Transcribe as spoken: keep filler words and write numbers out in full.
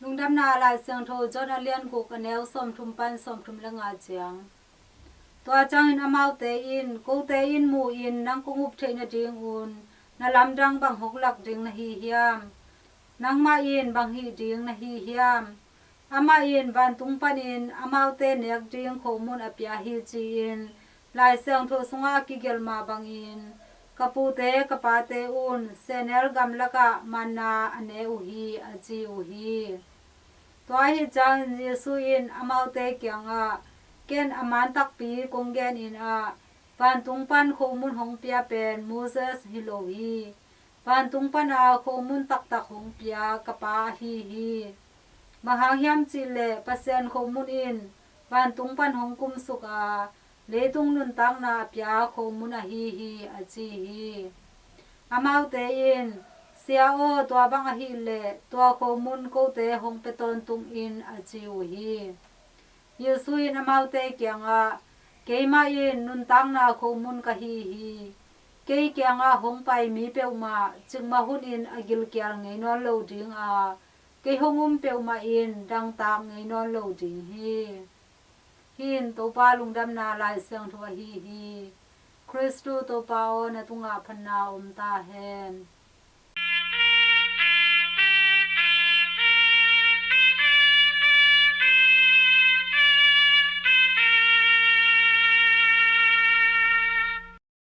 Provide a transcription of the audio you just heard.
Lungdamna Lai Siangtho John a lian guk, a neu sawmthum pan sawmthum le nga ciang. Tua ciangin amaute in, "Kote in mu-in nang kong up theih nadingun na lamdang bang hong lak ding na hi hiam? Nangmah in bang hih ding na hi hiam? Amah in vantung panin amaute nek ding khomun a pia hi," ci-in Lai Siangtho sungah a kigelh mah bangin, "Ka pute ka pate un sehnel gamlakah manna a ne uh hi," a ci uh hi. Tua ahih ciangin Jesu in amaute kiangah, "Ken a man takpi kong genin ah, vantung pan khomun hong pia pen Moses hi lo hi. Vantung pana khomun taktak hong pia ka Pa ahi hi. Bang hang hiam cihleh Pasian khomun in vantung pan hong kumsuk a, leitung nuntakna a pia khomun ahi hi," a ci hi. Amaute in, "Sia aw, tua bang ahih leh tua khomun kote hong pia tawntung in," a ci uh hi. Jesu in amaute kiangah, "Keimah in nuntakna khomun ka hi hi. Kei kiangah hong pai mi peuhmah cikmah hunin a gilkial ngei nawn lo ding a, kei hong um peuhmah in dangtak ngei nawn lo ding hi." Hih in Topa lungdamna Lai Siangtho ahi hi. Khristu Topa aw, na tungah phatna om ta hen.